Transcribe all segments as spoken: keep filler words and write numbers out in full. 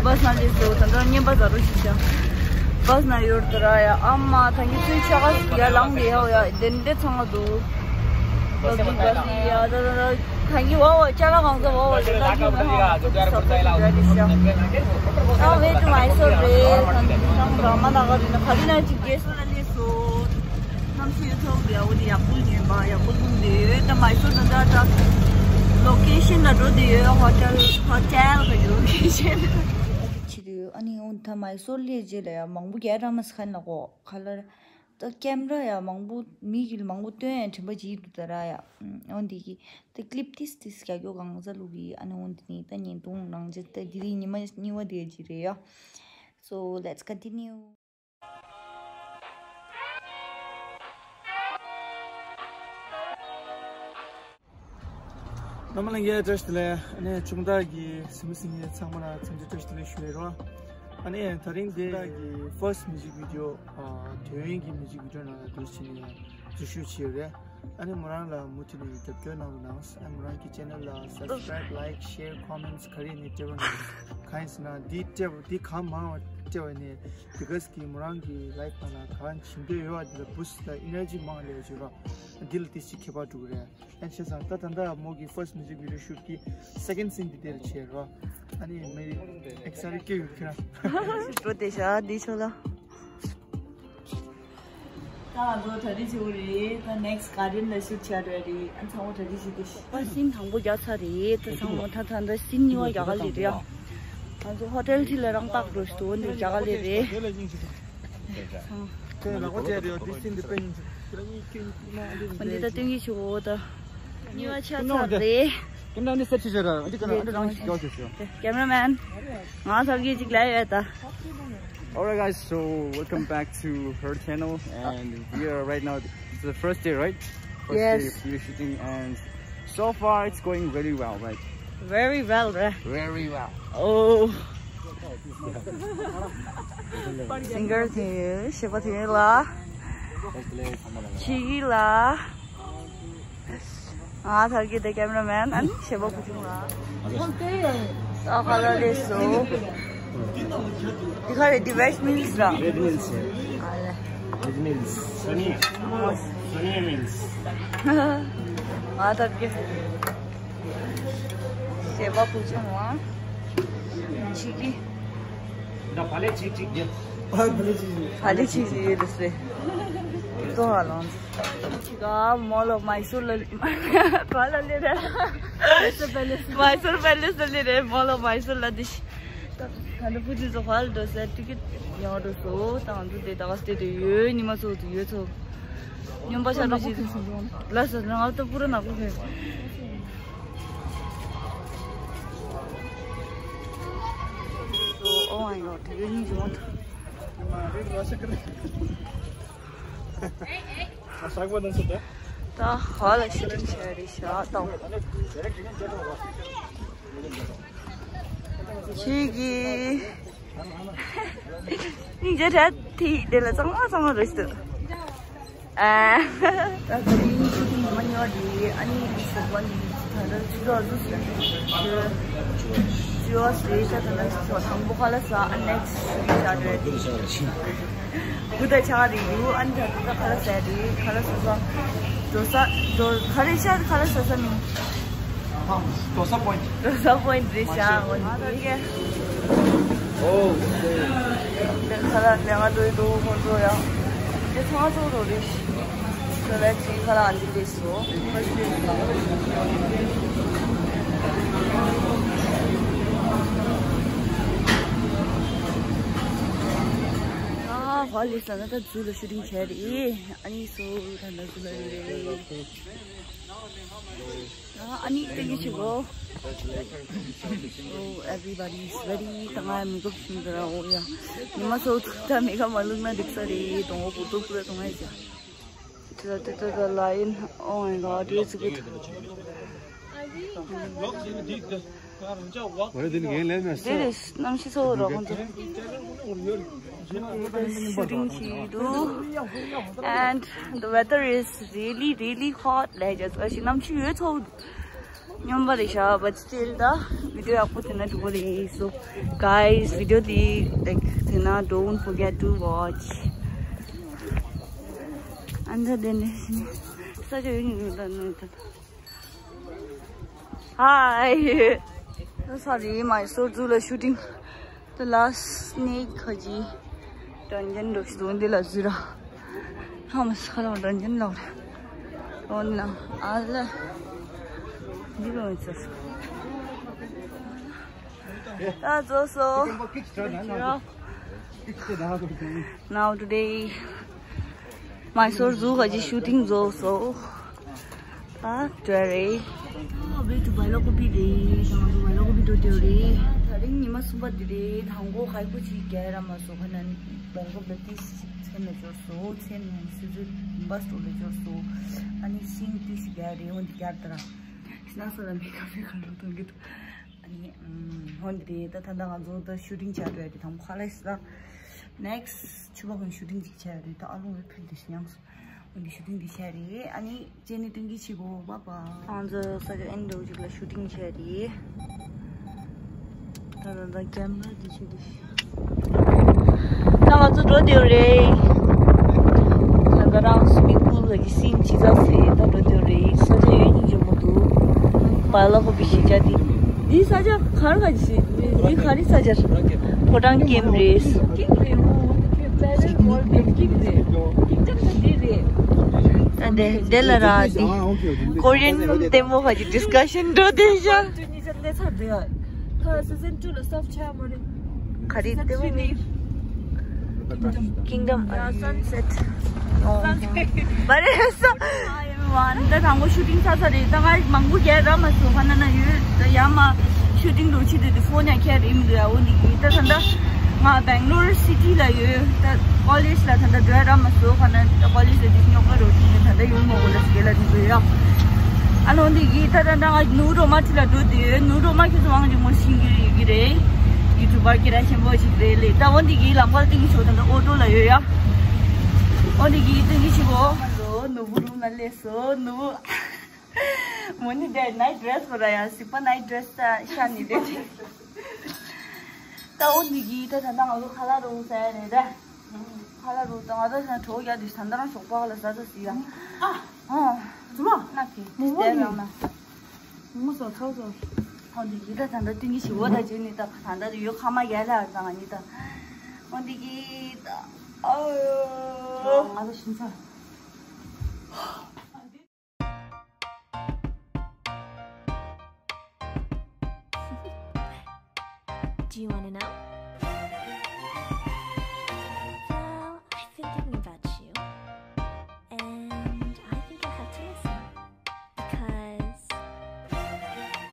བཱས་ནང་སླེབས་སོང་། ད་ལྟ་རྔན་པ་ཟ་རོགས་ཞིག་བྱ། བཱས་ནང་ཡོད་དོ་ར་ཡ། ཨ་མ་ད་ངས་ཚུར་ཆ་ག་ཡར་ལངས་ཏེ་ཡ་ཡ་དེ་འདྲ་ཚང་མ་འདུག་པབ་ལིག་བཱས་ནང་ཡ་ད་ད་ད་ད་ངས་བ་བ་ཅ་ལག་གང་ཟག་བ་བ་ལས་ལ་ཅུང་ཧང་ཚོ་ས་ཚོ་ཞིག་ར་དེ་ཤ། ཨ་ཝེ་ཊུ་མའི་སོར་རེད། ད་ད་ར་མ་ན་ག་རེད་ན་ག་རེ་ན་ཅིག་རྒྱས་སོ་ལ་སླེབས་སོང་། གནམ་གཤིས་ཚོགས་པའི་འོ་དེ་ཡག་པོ་ཉན་པ་ཡག་པོ་ལྷུང་དེ་ཡོད། ད་མའི་སོར་ད་ད་ད་ལོ་ཀེ་ཤན་ལ་འགྲོ་དེ་ཡོད། ཧོ་ཊེལ་ཧོ་ཊེལ་གི་ལོ་ཀེ་ཤན་ཆི་དུས། ཨ་ནི་འོ་ད་མའི་སོར་སླེབས་རྗེས་ལ་ཡ་མང་པོ་རྒྱག་ར་མ་སི་ཁན་ལ་གོ་ཁ་ལར་ད་ཀེམ་ར་ཡ་མང་པོ་མི་གི་མང་པོ་སྟོན་ཡ་དྲན་པ་ཅིག་འདུག་ད་ར་ཡ། འོ་འདི་གི་ད་ཀི་ལིབ་ཏིས་ཏིས་རྒྱག་རྒྱུ་གང་ཟ་ལུག་གི། ཨ་ནི་འོ་འདི་ནི་ད་བརྙན་ཐུང་ནང་རྗེས་ད་དེ་རིང་ཉི་མ་གཉིས་པ་དེ་ཅིག་རེད་ཡ། So let's continue. རྣམ་པ་ལྷན་རྒྱས་བཀྲ་ཤིས་བདེ་ལེགས། ཨ་ནི་ཆུང་བདག་གི་སིམ་སིམ་ཡས་ཚང་མ་ལ་འཚམས་འདྲི་བཀྲ་ཤིས་བདེ་ལེགས་ཞུ་ཡས་རོགས། ཨ་ནི་དེ་རིང་འདི་ཆུང་བདག་གི་ཕར་སི་ཊི་མིའུ་ཛིག་བི་ཌི་ཡོ་དོན་ཡོད་ཀྱི་མིའུ་ཛིག་བི་ཌི་ཡོ་ནང་ལ་འདུག་ཕྱིན་ནས་འཛུལ་ཞུགས་བྱས་ཡོད་རེད། ཨ་ནི་མོ་རང་ལ་མུ་མཐུད་ནས་རྒྱབ་སྐྱོར་གནང་རོགས་གནང་། ཨ་ནི་མོ་རང་གི་ཆེ་ནལ་ལ་སབ་སི་ཀ་རའིབ་ལའིཀ་ཤེར་ཀོ་མེན་ཊི་ག་རེ་ནས་སྤྲད་རོགས་གནང་། གང་ཡིན་ཟེར་ན་འདི་སྤྲད་འདི་གང་མང་བ་སྤྲད་པ་ནས་དེ་ག་ཙམ་གྱིས་མོ་རང་གི་ལའིཕ་ནང་ལ་གང་བྱེད་འདོད་ཡོད་པ་འདི་ལ་བུ་སི་ཊི་དང་ཨེ་ནར་ཇི་མང་སླེབས་བྱེད་རོགས། འདི་ལ་ཏིས་ཅིག་ཁྱད་པར་འགྲོ་གི་རེད། ཨ་ནི་བྱས་ཙང་ད་ད་ལྟ་མོ་གི་ཕར་སི་ཊི་མིའུ་ཛིག་བི་ཌི་ཡོ་ཤུ་ཊི་གི་སེ་ཀེན་ཌི་སིན་འདི་དེར་བྱས་རོགས། ཨ་ནི་མི་ཨེག་སའི་ཊེཌ་སྐྱེ་ཡོད་ཁྱེད་རང་། འགྲོ་བསྡད་ཤག་འདི་ཆོ་ལ། ད་ང་ཚོ་གྲ་སྒྲིག་བྱེད་དགོས་རེད། ད་ནེག་སི་ཊི་གར་ཌེན་ལ་ཤུཊ་བྱ་འགྲོ་ཡ་རེད། ཨ་ཚང་མ་གྲ་སྒྲིག་བྱེད་དེ། ད་སིན་དང་པོ་རྒྱག་ཚར་རེད། ད་ཚང་མ་ད་ད་ད་སིན་གཉིས་པ་རྒྱག་ག་སླེབས་རེད་ཡ། ང་ཚོ་ཧོ་ཊེལ་ཁྲི་ལ་རང་བཏགས་འགྲོ་ཞིག་འདུག་འདི་རྒྱག་ག་སླེབས་རེད། ཚང་མ། དེ་ལག་པ་བཅད་རེད། འདི་སིན་འདི་པན་ཡིན་ཟེར། འདི་ད་སྟོན་གྱི་ཆུ་བོ་ད། གཉིས་པ་ཆགས་ཚར་རེད། ཀེམ་ར་འདི་སེ་ཊི་བྱས་ར། འདི་ཀ་ན་འདི་རང་ཞིག་ཡོད་ཞུ་ཞུ། ཀེམ་ར་མེན། ང་ཚོ་གི་ཅིག་ལ་ཡོད་ད། Alright guys, so welcome back to her channel, and we are right now, it's the first day, right? First day of video shooting, and so far it's going very well, right? Very well, right? Very well. Oh. སིང་གར་དེ་ཞེས་པ་དེ་ལ་ཆི་གི་ལ། ང་ཐར་གི་དེ་ཀེམ་ར་མེན། ཨ་ནི་ཞེ་པོ་བུ་ཆུང་ལ། ད་ཁ་ལ་རེད་སོ། འདི་ཁ་རེད། འདི་ཝེ་ཇི་མིལ་སི་ར། ཝེ་ཇི་མིལ་སི། ཨ་ལེ། ཝེ་ཇི་མིལ་སི། སོ་ནི། སོ་ནི་མིལ་སི། ང་ཐར་གི་ཞེ་པོ་བུ་ཆུང་ལ། ཆི་གི། ད་ཕ་ལེ་ཆིག་ཆིག་རྒྱབ། ཕ་ལེ་ཆིག་ཆིག་ཡོད་ཟེར། ཏོ་ཧ་ལོང་། ཅི་ག་མོ་ལ་མའི་སུར་ལ་ག་ལ་ལེ་རེད། མའི་སུར་པེ་ལེ་སི་ལ་ལེ་རེད། མོ་ལ་མའི་སུར་ལ་དེ་ཤི། ད་ལྟ་བུ་ཅི་ཚོ་ཧ་ལ་འགྲོ་ཟེར། ཊི་ཀེ་ཊི་ཉོ་འགྲོ་སོ། ད་ང་ཚོ་དེ་ད་ག་སྟེ་དེ་ཡོད། ཉི་མ་ཚོ་དེ་ཡོད་ཚོ། སྨྱོན་པ་ཤ་ལོ་ཅི་ལ་ས་ང་ད་པུ་ར་ནག་པོ་ཁེ། Oh my God, དེ་གཉིས་ཀྱི་མོ་ཐུ། ད་ཧ་ལ་ཤི་ཊིང་བྱས་རེད་ཤག་ད། ཁྱེད་ཀྱིས་སྙིང་རྗེ་རེད་དེ། དེ་ལ་གཙང་མ་གཙང་མ་རེད་ཤག་ཨ། ད་དེ་རིང་ཤུ་ཊིང་མ་ཉོ་དེ། ཨ་ནི་ཞོགས་པ་ནི་ད་ལྟ་ཆུ་ཚོད་ཟུར་ཟིན་ཆུ་ཚོད་ཟུར་ཟིན་ད་ལྟ་ཆུ་ཚོད་དང་པོ་ཁ་ལག་ཟ། ཨ་ནེག་སི་ཊི་ཤུ་ཊིང་བྱ་འགྲོ་ཡ་དེ། བུ་དང་ཆ་རེ་ཡུ། ཨ་ནི་ད་ད་ཁ་ལག་ཟ་དེ། ཁ་ལག་ཟ་ཟ། འགྲོ་ས་འགྲོ་ག་རེ་ཤག་ཁ་ལག་ཟ་ས་མིང་། འགྲོ་ས་པོ་ཡིན་ཊི། འགྲོ་ས་པོ་ཡིན་ཊི་རེད་ཤག་འོ་ན་ད་ཀྱེ། ཨོ། ཁ་ལག་ལས་ང་འགྲོ་ཡི་འདུག་ཁོང་ཚོ་ཡང་། དེ་ཚང་མ་ཚོ་རོ་རེད། ཁ་ལག་ཅིག་ཁ་ལག་འདི་རེད་སོ། ཨ་ཧོ་ལི་ས་ན་ད་ཛུ་ལ་ཤུ་ཊིང་བྱས་རེད། ཨ་ནི་སོ་ད་ན་ཛུ་ལ་རེད། ཨ་ནི་ཏེ་གི་ཆི་གོ། Oh, everybody is ready. ད་ང་མེ་ཀབ་ཤིང་དུ་ར། འོ་ཡ། ཉི་མ་ཚོ་ད་མེ་ཀབ་མ་བླུགས་ན་འགྲིག་ས་རེད། གདོང་པོ་བུ་ཏོ་པུ་ར་གདོང་ཨེ་ཅག་ད་ད་ད་ད་ལ་ཡིན། Oh my God, it's good. འདི་རེད། གནམ་གཤིས་ཚ་བོ་ར་ཁོང་ཚོ། འདི་ཤུ་ཊིང་བྱེད་འདུག And the weather is really, really hot. ལས་ཀྱི་ཚོ་ཞིག་གནམ་གཤིས་ཡོད་ཚ་བོ་འདུག་སྙོམས་པ་རེད་ཤག but still ད་video ཡག་པོ་བྱས་ན་འགྲིག་པོ་རེད། So guys, video འདི་like བྱས་ན don't forget to watch. ཨ་འདྲ་དེ་ནས་ས་ཆ་ཡོད་ཉིན་ཡོད་ད་ནོ་ད། Hi. Sorry, Mysore Zoo ལ་shooting. The last snake ཁ་ཅིག་དྲན་རྒྱན་འགྲོ་ཞིག་འདུག་འདི་ལ་ཟུར་ར། ཧ་མ་ས་ལ་དྲན་རྒྱན་ལ་འོ་ན་ཨ་ལ་འདི་ལོ་ཚ། ད་རྫོགས་སོ། Now today Mysore Zoo ག་ཅིག་shooting རྫོགས་སོ། ད་འདྲ་རེད། ཨ་བེ་ཏུ་བ་ལ་ཀོ་པི་རེད། ང་ཚོ་བ་ལ་ཀོ་པི་འགྲོ་དེ་རེད། དེ་རིང་ཉི་མ་གསུམ་པ་དེ་རེད། དང་པོ་ཁ་ཁུ་ཅིག་རྒྱལ་ར་མ་སོ་ཁ་ན་བེང་ཀོག་ལ་ཏིས་ཚན་ལ་འབྱོར་སོ། ཚན་ནས་སི་ཛུ་བྷ་སི་སྟོབ་ལ་འབྱོར་སོ། ཨ་ནི་ཤིང་ཏིས་རྒྱལ་རེད། འོན་ཏེ་རྒྱལ་དར་སྣ་སོ་ལ་མི་ཁ་མི་ཁ་ལོ་གཏོང་གི་འདུག་ཨ་ནི་འོན་ཏེ་ད་ད་ད་ང་ཚོ་ད་shooting བྱ་འགྲོ་ཡ་དེ་དང་པོ་ཁ་ལ་ཤི་ད་next ཆུ་བ་ཁོན་shooting ཅིག་བྱ་ཡ་རེད། ད་ཨ་ལོ་བེ་ཕུལ་དེ་ཤི་ཉམས་སོ། འདི་shooting འདི་བྱས་རེད། ཨ་ནི་ཅེ་ནི་ཏུང་གི་ཆི་བོ་བ་བ། ང་ཚོ་ས་ཆ་ཨེན་འགྲོ་ཅིག་ལ་shooting བྱས་རེད། ད་ད་ད་camera འདི་ཆི་འདི། ད་ང་ཚོ་འགྲོ་དེ་རེད། ད་ད་རང་swimming pool གི་སིན་ཅི་ཟག་སེ་ད་འགྲོ་དེ་རེད། ས་ཆ་ཡོད་ཉིན་ཇོ་མོ་འདུག་བ་ལ་ཧོ་པི་ཤི་ཅ་དི། འདི་ས་ཆ་གར་ག་ཅི་འདི་ག་རི་ས་ཆ་ཕོ་བྲང་ཀེམ་རེད། ད་དེ་དེ་ལ་ར་དེ་Korean ལྟད་མོ་ཧ་ཅི་discussion འགྲོ་དེ་ཤ། ག་རི་ལྟད་མོ་Kingdom. Sunset. Bye. ད་དང་པོ་shooting ཚར་ཚར་རེད། ད་ང་མང་པོ་རྒྱག་རག་མ་སོང་། ཁ་ན་ན་ཡོད། ད་ཡང་མ་shooting འགྲོ་ཆེད་དུ་phone ཡང་ཁྱེར་ཡིན་འདུག་ཡ། འོ་འདི་གི་ད་ད་ད་ང་Bangalore city ལ་ཡོད། ད་college ལ་ད་ད་འགྲོ་ཡ་རག་མ་སོང་། ཁ་ན་ད་college ལ་དུས་ཉོག་པ་རོ་ཆེ་ད་ད་ཡོང་མ་གོ་ལ་སྐད་ལ་འདི་འགྲོ་ཡ། ཨ་ནི་འོ་འདི་གི་ད་ད་ད་ང་ནུ་རོ་མ་ཁྲི་ལ་འགྲོ་དུས་ནུ་རོ་མ་ཁྱེད་ཚོ་མང་ཆེ་མོ་ཤིང་གི་རེད་གི་རེད། YouTuber སྐད་གྲགས་ཆེན་པོ་ཞིག་རེད་ལེ། ད་འོ་འདི་གི་ལམ་ཁ་ལ་ཏིང་ཞོ་ད་ད་ཨོ་ཏོ་ལ་ཡོད་ཡ། འོ་འདི་གི་ཏིང་ཞི་གོ། ནུ་བུ་རུ་ན་ལེ། སོ་ནུ་བུ། མོ་ནི་དེ་night dress གོ་ར་ཡ། སི་པ་night dress ད་ཤ་ནི་དེ། ད་འོ་ནི་གི་ད་ད་ད་ང་ཚོ་ཁ་ལ་རུ་ཟ་ཡ་རེད་ད། ཁ་ལ་རུ་ད་ང་ཚོ་ཤ་གྲོ་རྒྱག་དུས་ད་ད་རང་ཞོགས་པ་ལ་ཟ་ཟ་སི་ཡ། ཨ། ཨོ། ཛུ་མ། ན་གི། མོ་མོ་དེ་ནི། རང་ན། མོ་མོ་ཟ་ཚ་ཚ། འོ་འདི་གི་ད་ད་ད་ཏིང་གི་ཞི་བོ་ད་ཅི་ནི་ད་ད་ད་ཡོད་ཁ་མ་ཡ་ལ་ཨ་ད་ང་ནི་ད། འོ་འདི་གི་ད། ཨོ། ང་ཚོ་ཤིང་ཚ། Do you want to know? Well, I've been thinking about you. And I think I have to listen. Because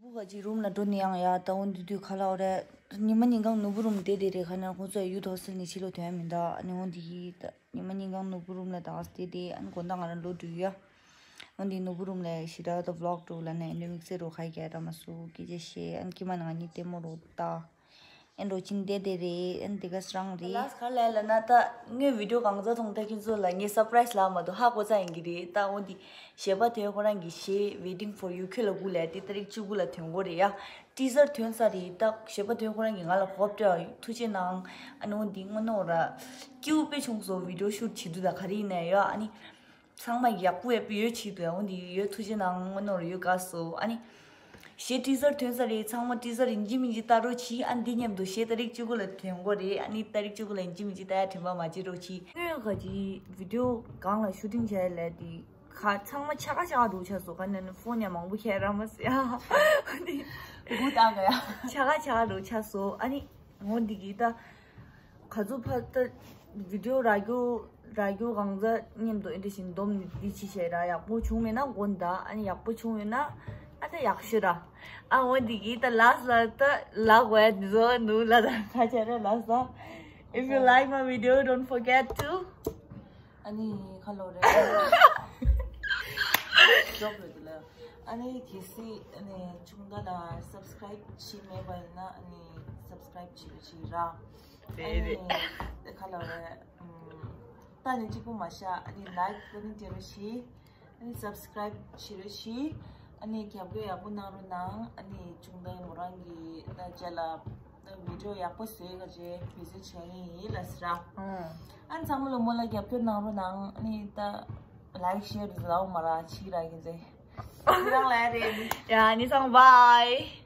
ནུ་བུ་ག་ཅིག་རུམ་ལ་འགྲོ་ནི་ཡང་ཡ། ད་འོ་འདི་དུས་ཁ་ལ་འོ་རེད། ཉི་མ་ཉིན་གང་ནུ་བུ་རུམ་བསྡད་བསྡད་རེད། ཁ་ན་ཁོང་ཚོ་ཡུ་ཐོག་སིལ་ནི་ཕྱི་ལོགས་ཐོན་མི་འདུག་ཨ་ནི་འོ་འདི་གི་ད་ཉི་མ་ཉིན་གང་ནུ་བུ་རུམ་ལ་ད་བསྡད་བསྡད། ཨ་ནི་དགོང་དག་ང་རང་ལོ་དྲུག་ཡ། འོ་འདི་ནུ་བུ་རུམ་ལ་ཞི་ར་ད་vlog འགྲོ་ལ་ནས་ཨ་ནི་དམིགས་བསལ་རོ་ཁ་རྒྱ་ར་མ་སུ་སྐད་ཆ་བཤད། ཨ་ནི་ཀི་མ་ན་ང་གཉིས་ལྟད་མོ་རོ་ལྟ། ཨེ་འགྲོ་ཅིན་དེ་དེ་རེད། ཨེ་འདི་ག་སྲང་རེད། ལ་སི་ག་ལ་ལ་ན་ད་ངའི་video གང་ཚ་ཐོང་ད་ཁྱེད་ཚོ་ལ་ངའི་surprise ལ་མ་གཏོགས་ཧ་གོ་ཚ་ཡིན་གི་རེད། ད་འོ་འདི་གཞས་པ་དོན་ཁོ་རང་གི་གཞས་Waiting for You ཁྱོད་ལ་སྒུག་ལ་དེ་ཏ་རིག་བཅུ་དགུ་ལ་ཐོན་གོ་རེད་ཡ། teaser ཐོན་ཚ་རེད། ད་གཞས་པ་དོན་ཁོ་རང་གི་ང་ལ་གོ་སྤྲད་ཐུགས་རྗེ་གནང་། ཨ་ནི་འོ་འདི་དངོས་གནས་ར་སྐྱིད་པོ་དཔེ་བྱུང་སོང་། video shoot བྱེད་དུས་ད་ག་རེ་ཡིན་ན་ཡ། ཨ་ནི། ཚང་མ་ཡག་པོ་ཡག་པོ་ཡོད་ཆེད་དུ་འོ་འདི་ཡོད་ཐུགས་རྗེ་གནང་། དངོས་གནས་ཡོད་དགའ་སོ། ཨ་ནི་གཞས་teaser ཐོན་ས་རེད། ཚང་མ་teaser ཡིན་གཅིག་མིན་གཅིག་ལྟ་རོགས་གྱིས། ཨ་འདི་མཉམ་དུ་གཞས་ཏ་རིག་བཅུ་དགུ་ལ་ཐོན་གོ་རེད། ཨ་ནི་ཏ་རིག་བཅུ་དགུ་ལ་ཡིན་གཅིག་མིན་གཅིག་ལྟ་ཡ་དྲན་པ་མ་བརྗེད་རོགས་གྱིས། ངོས་ག་ཅི་video གང་ལ་shooting བྱས་ལས་དེ་ག་ཚང་མ་ཆ་ག་ཆ་ག་འགྲོ་ཆགས་སོ། ག་ནས་ནས་phone ཡང་མང་པོ་ཁྱེར་ར་མ་སི་ཡ། འདི་གུ་ཏང་ག་ཡ། ཆ་ག་ཆ་ག་འགྲོ་ཆགས་སོ། ཨ་ནི། འོ་འདི་གི་ད་ག་ཚོད་ཕར་ད་video རག་རྒྱུ་རག་རྒྱུ་གང་ཚ་མཉམ་དུ་ཨེ་འདྲ་བཞིན་སྡོམ་ནི་འདི་ཅི་བྱས་ར། ཡག་པོ་བྱུང་མེད་ན་དགོངས་དག་ཨ་ནི་ཡག་པོ་བྱུང་ཡོད་ན་ཨ་ད་ཡག་ཤོས་ར། ཨ་འོ་འདི་གི་ད་last ལ་ད་ལ་གོ་ཡ་འདི་ཚོ་ནུ་ལ་ད་ཁ་ཆ་ར་last ལ། If you like my video, don't forget to ཨ་ནི་ཁ་ལོ་རེད། ཇོབ་རེད་ལ། ཨ་ནི་གལ་སྲིད་ཨ་ནི་ཆུང་མདའ་ལ་subscribe བྱས་མེད་པ་ཡིན་ན་ཨ་ནི་subscribe བྱེད་རོགས་བྱེད་ར། རེད་རེད། ཨ་ནི་ཁ་ལོ་རེད། ད་ནི་གཅིག་པུ་མ་ཤ་ཨ་ནི་like ཨ་ནི་སྤྲད་རོགས་བྱེད། ཨ་ནི་subscribe བྱེད་རོགས་བྱེད། ཨ་ནི་རྒྱབ་སྐྱོར་ཡག་པོ་གནང་རོགས་གནང་། ཨ་ནི་ཆུང་མདའི་མོ་རང་གི་ད་རྗེས་ལ་ད་བི་ཌི་ཡོ་ཡག་པོ་བཟོས་ག་རྗེས་བི་ཛི་བྱས་ཡིན་ལ་ཟེར། ཨ་ནི་ཚང་མ་ལ་མོ་ལ་རྒྱབ་སྐྱོར་གནང་རོགས་གནང་། ཨ་ནི་ད་ལའིཀ་ཤེར་དུ་ལའོ་མ་ར་ཕྱི་ར་གི་ཛེ་རང་ལ་རེད། ཡ་ནི་སང་བའི།